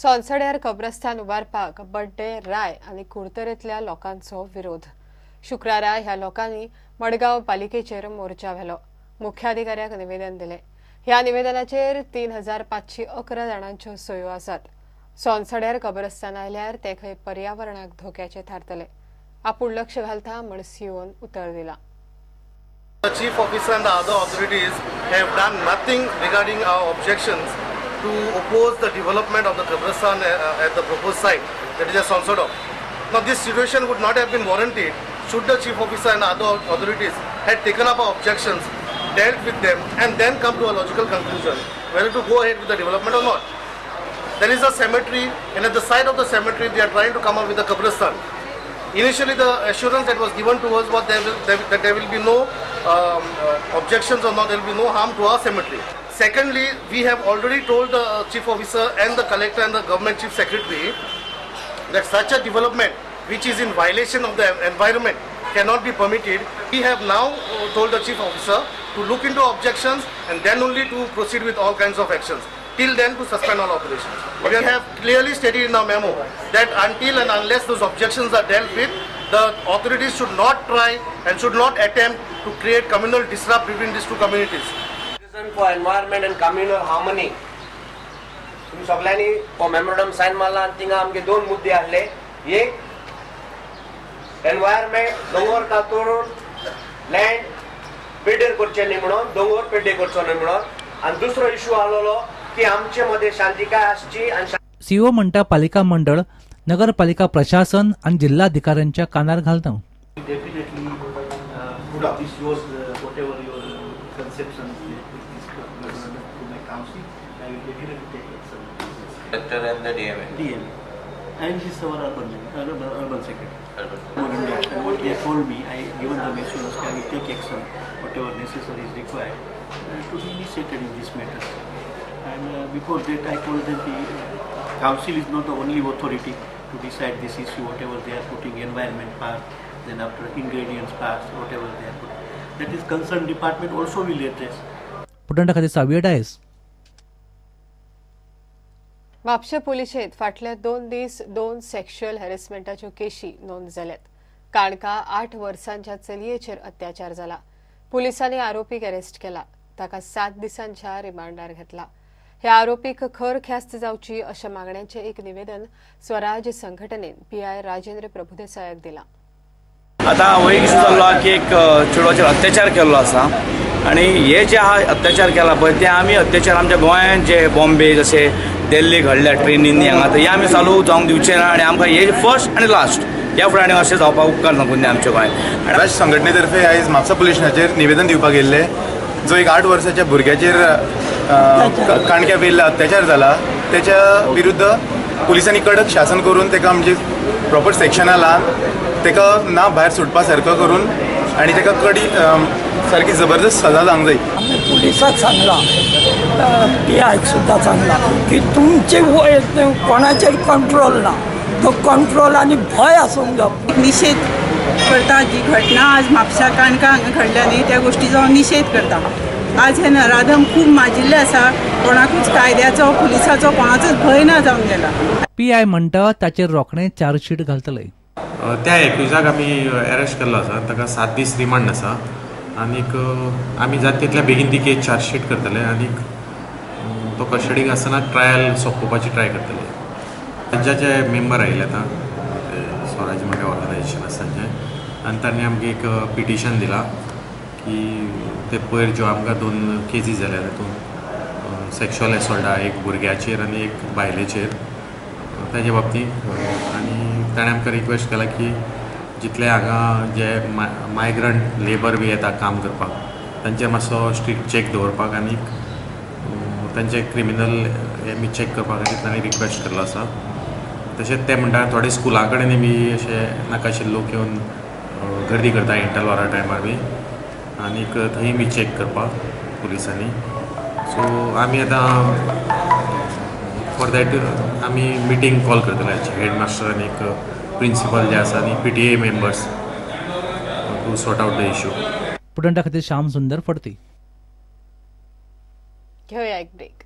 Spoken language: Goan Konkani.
सोनसड्यार कब्रस्तान उबारपाक बड्डे राय आनी कुडतरेंतल्या लोकांचो विरोध. शुक्रारा ह्या लोकांनी मडगांव पालिकेचेर मोर्चा व्हेलो. मुख्याधिकाऱ्याक निवेदन दिलें. ह्या निवेदनाचेर 3511 जाणांच्यो सयो आसात. सोनसड्यार कब्रस्तान आयल्यार ते खंय पर्यावरणाक धोक्याचे थारतले. आपूण लक्ष घालता म्हण सीओन उतर दिला. The chief officer and the other authorities have done nothing regarding our objections to oppose the development of the Kabrastan at the proposed site, that is at Sonsodo. Now, this situation would not have been warranted should the chief officer and other authorities had taken up our objections, dealt with them, and then come to a logical conclusion whether to go ahead with the development or not. There is a cemetery, and at the side of the cemetery, they are trying to come up with a Kabrastan. Initially, the assurance that was given to us was that there will be no objections or not, there will be no harm to our cemetery. Secondly, we have already told the chief officer and the collector and the government chief secretary that such a development which is in violation of the environment cannot be permitted. We have now told the chief officer to look into objections and then only to proceed with all kinds of actions. Till then, to suspend all operations. We have clearly stated in our memo that until and unless those objections are dealt with, the authorities should not try and should not attempt to create communal disrupt between these two communities. Citizen for Environment and Communal Harmony, तुमी सगळ्यांनी हो मेमोरंडम सायन मारला आनी थिंगा आमगे दोन मुद्दे आहले. एक, एनवायरमेंट, दोंगोर कातरून लँड पेड्डेर करचें न्ही म्हणून, दोंगोर पेड्डे करचो न्ही म्हणून. आनी दुसरो इशू आहलोलो की आमचे मदें शांतिकाय आसची आनी सीओ म्हणटा, पालिका मंडळ, नगरपालिका प्रशासन आणि जिल्हाधिकाऱ्यांच्या कानार घालता. Definitely put up this yours, whatever your conceptions with this memorandum to my council, I will definitely take action. Collector and the DMA. DM and this our urban secretary. Urban. And what they told me, I given them assurance I will take action, whatever necessary is required to be initiated in this matter. And before that, I told them the council is not the only authority to decide this issue, whatever they are putting environment part, then after ingredients parts, whatever they are putting. That is concerned department also will address. पुटंडा खातीर सावियो डायस. म्हापशें पुलिशेंत फाटले 2 दीस दोन सेक्शुअल हॅरेसमेंटाच्यो केशी नोंद जाल्यात. काणका 8 वर्सांच्या चलयेचेर अत्याचार जाला. पुलिसांनी आरोपीक अरेस्ट केला. ताका 7 दिसांच्या रिमांडार घेतला. ह्या आरोपीक खर ख्यास्त जावची अशा मागण्यांचें एक निवेदन स्वराज संघटनेन पीआय राजेंद्र प्रभुदेसायाक दिलां. आतां हो एक इशू जाल्लो आहा की एक चेडवाचेर अत्याचार केल्लो आसा आनी हे जे आहा अत्याचार केला पळय, ते आमी अत्याचार आमच्या गोंयांत जे बॉम्बे जशे दिल्ली घडल्या ट्रेनींनी हांगा, तर हे आमी चालू जावंक दिवचे ना. आनी आमकां हे फर्स्ट आनी लास्ट, ह्या फुडें आनी अशें जावपाक उपकार नको आमच्या गोंयांत. स्वराज संघटनेतर्फे आयज म्हापसा पुलीस स्टेशनाचेर निवेदन दिवपाक येयल्ले. जो एक 8 वर्साच्या भुरग्याचेर काणक्या वेल्ला अत्याचार जाला, त्याच्या विरुद्ध पुलिसांनी कडक शासन करून ताका म्हणजे प्रॉपर सेक्शनां लावन ताका ना भायर सुटपा सारको करून आनी ताका कडी सारकी जबरदस्त सजा जावंक जाय. आम्ही पुलिसाक सांगलां, पी आयक सुद्दां सांगलां की तुमचे कोणाचेर कंट्रोल ना. तो कंट्रोल आनी भंय आसूंक जाय. निशेध करता. जी घटना आज म्हापसा काणका हांगा घडल्या न्ही, त्या गोश्टीचो हांव निशेध करता. आज हे नराधम खूब माजिल्ले आसा. कोणाकूच कायद्याचो, पुलिसाचो, कोणाचोच भंय ना जावन गेला. पी I म्हणटा, ताचेर रोखडें चार्जशीट घालतले. त्या एक्युजाक आमी अरेस्ट केल्लो आसा. ताका 7 दीस रिमांड आसा आनीक आमी जाता तितल्या बेगीन ती केस चार्जशीट करतले आनीक तो कस्टडीक आसतना ट्रायल सोंपोवपाची ट्राय करतले. राज्याचे मेंबर आयिल्ले आतां, ते स्वराज म्हणटा ऑर्गनायझेशन आसा तांचें, आनी तांणी आमकां एक पिटिशन दिलां की ते पयर ज्यो आमकां दोन केसी जाल्या, तातूंत सेक्शुअल एसॉल्ट आहा, एक भुरग्याचेर आनी एक बायलेचेर, ताजे बाबतींत. आनी ताणें आमकां रिक्वेस्ट केला की जितले हांगा जे मायग्रंट लेबर बी येता काम करपाक, तांचेर मातसो स्ट्रिक्ट चॅक दवरपाक आनी तांचे क्रिमिनल हे बी चॅक करपा खातीर तांणी रिक्वेस्ट केल्लो आसा. तशेंच ते म्हणटा, थोडे स्कुलां कडेन बी अशे नाकाशिल्ले लोक येवन गर्दी करता इंटरवला टायमार बी, आनीक थंय बी चॅक करपाक पुलिसांनी. सो आमी आतां फॉर that आमी मिटींग कॉल करतले हेडमास्टर आनी एक प्रिंसिपल जे आसा आनी PTA members to sort out the issue. पुटंडा खातीर श्याम सुंदर फडती. घेऊया एक ब्रेक.